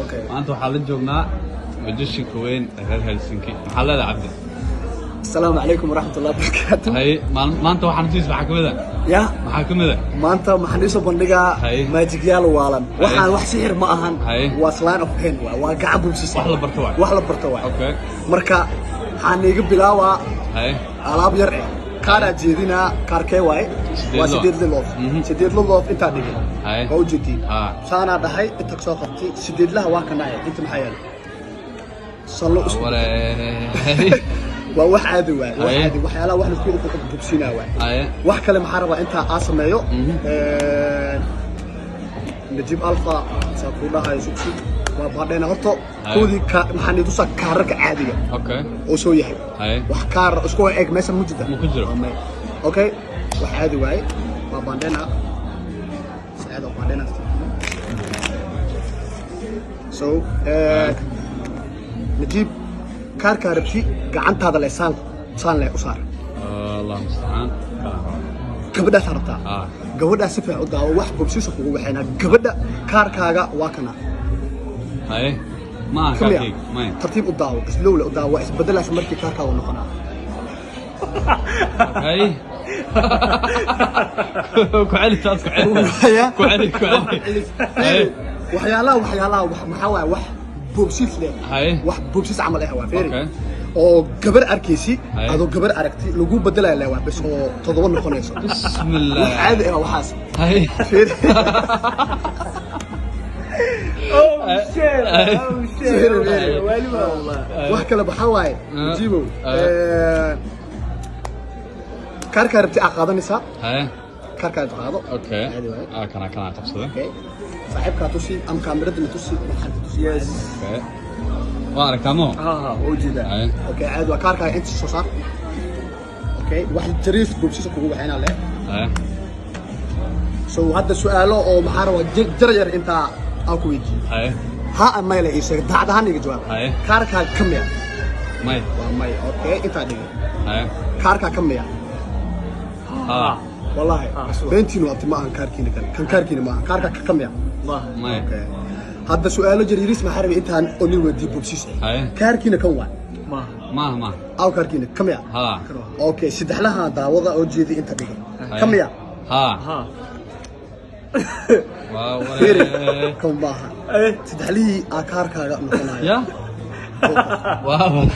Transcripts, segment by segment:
Okay. Maanta waxaa la joognaa magicianka weyn ee reer Helsinki. Maxaa leedahay, Cabdi? Asalaamu calaykum waraxmatullahi wabarakaatu. Haye, maanta waxaan tuis maxaa kamid ah? Ya. Maxaa kamid ah? Maanta waxaan iisoo bandhigaa Haye. magicyaal waalan. Waxaan wax sixir ma ahan. Haye. Waa sleight of hand waay, waa gacan buubsis. Wax la barto waay. Wax la barto waay. Marka waxaan iiga bilaabaa alaab yar eh, kaaraa jeedinaa. Kaarkee waaye? Sideed Waa loof. sideed loof. Sideed loof intaa dhigay. Waa ujeediin. Saanaa dhahay, inta kasoo qabtay sideedlaha, waa kana eh. Inta maxaa yaala? Sallo isku Ware. Waa wax caadi waay, wax caadi, waxyaalaha wax laisku bubsinaa waay. Wax kale maxaa rabaa intaa aa sameeyo? Najib Alfa saa kuu dhahayo, sugsi, waa baadheena horta. Koodii maxaan itusaa kaararka caadiga oo soo yahay. Wax kaar isku eg meesha ma jirta. Ma ku jiro. Waa may. Okay, wax caadi waaye, waa baandheena, saacada waa baandheena. So Najib, kaarkaa rabti gacantaada leh saan saan leh u saar. Allah mustacaan. Gabadhaasaa rabtaa? Ah. Gabadhaa si fiican u daawo, wax bobsiisa kugu waxaynaa. Gabadha kaarkaaga waa kana. Haye, ma aha. Kamiya? Kaarkayga maya. Tartiib u daawo, islowle u daawo, waa isbedelaysa markii kaarkaaga noqonaa. Haye, ku celi taas, ku celi. Ya? Ku celi, ku celi. Haye. Waxyaalaha maxaa waaye? Wax boobsiis leh. Wax boobsiis camal ah waa, fiiri. Oo gabar arkaysi. Adoo gabar aragti lagu bedelaya leh waa bas oo 7 noqonayso. Bismillah. Wax caadi ah waxaas. Fiiri. Oh shit! Oh shit! Fiiri, fiiri. Wali wallah. Wax kale maxaa waaye? Jibow, kaarkaa rabti aa qaadanaysaa. Kaarkaa rabti qaado. Caadi waaye. Ah, kana qabsaday. Okay, saaxiibkaa tusi ama kaamiradana tusi, waxaan ka tusi. Yes. Okay, waa aragtaa mo? Ha ha, oo jeedaa. Okay, caadi waa. Kaarkaaga inta soo saar. Okay, wax jariif boobsisa kugu waxaynaa leh. So hadda su'aalo oo maxaa rabaa jar yar intaa aan ku weydiiyo. Ha ama maya ii sheeg, daacad ahaan iga jawaab. Kaarkaaga ka miya? May. Waa may. Okay, intaa dhigay. Kaarkaa ka miya? Ha. Wallahi beentiin waabti, ma ahan kaarkiina kan, kan kaarkiina ma ahan. Kaarkaa ka miya? May. Okay, hadda su'aalo jar yariis maxaa rabay intaan onin weydiiyo boobsiis. Kaarkiina kan waa? Maaha. Maaha, maaha. Aw, kaarkiina ka miya? Ha. Okay, saddexlaha daawada oo jeedi, inta dhigay. Ka miya? Ha. Ha. Waa Fiiri. ware. Kan maaha. Saddexlihii aa kaarkaaga noqonaya. Ya, waa ware.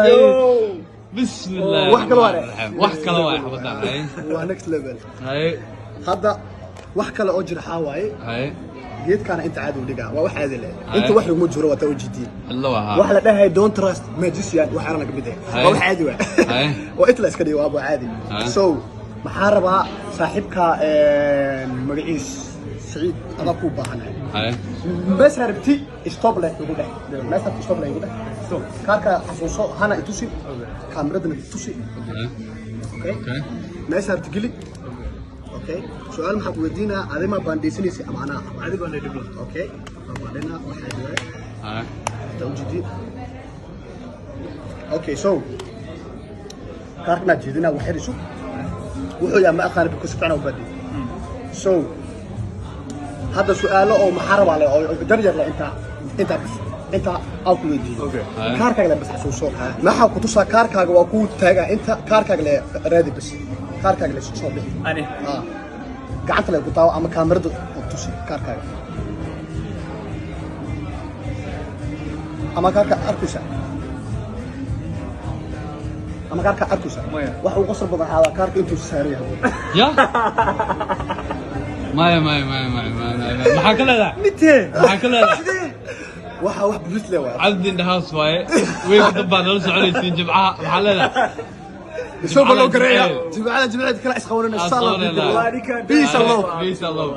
Yo. Bismillah. Wax kale waa. Wax kale waa xabadan. Haye. Waa next level. Hadda wax kale oo jira xaa waaye? Geedkaana inta caadi u dhigaa, waa wax caadi leh. Inta wax laguma jiro, waa taa ujeediin. Cidlo waa. Wax la dhahay "Don't trust magician" waxaana kamid ah. Waa wax caadi waa. Oo inta la iska dhigo waaba caadi. So maxaa rabaa saaxiibka magaciis Saciid, adaa kuu baahanahay. Meesha rabti stop leh igu dheh, meesha rabti stop leh igu dheh. Stop. Kaarka xasuuso, hana itusi, kaamiradana itusi. Okay. Meesha rabti geli. Okay, su'aal maxaa ku weydiinaa? Adima baandhaysanaysa ama anaa? Adiga baan dhiblo. Okay, waa baandhaynaa, waxaa waaye. Inta ujeedin. Okay, so kaarkanaa jeedinaa, wax yar isu wuxuu yaa ma aqaana because si fiican u baadiyay. So hadda su'aalo oo maxaa rabaa le oo jar yar leh intaa intaa bas intaa aan ku weydiiyo. Kaarkaaga le bas xasuuso, maxaa ku tusaa? Kaarkaaga waa kuu taagaa inta, kaarkaaga le raadi bas, kaarkaaga le soo bixi. Ani. Ah, gacanta le ku taawo ama kaamirada oo tusi kaarkaaga, ama kaarka arkaysa, ama kaarka arkaysa. Maya. Wax uu qosol badan xaadaa kaarka intuu saaran yahay. Ya, maya, maya, maya, maya, maya, maya. Maxaa ka leedahay? Mitee. Maxaa ka leedahay? Waxa wax bulis le waay. Cabdi in the house waaye. Weynka dad baa nala soconaysiin jimcaha. Maxaa leedahay? Soo baloo gareeya jimcada, jimcada kala isqabanayna insha Allah. Isqabanayna. Peace and love. Peace and love.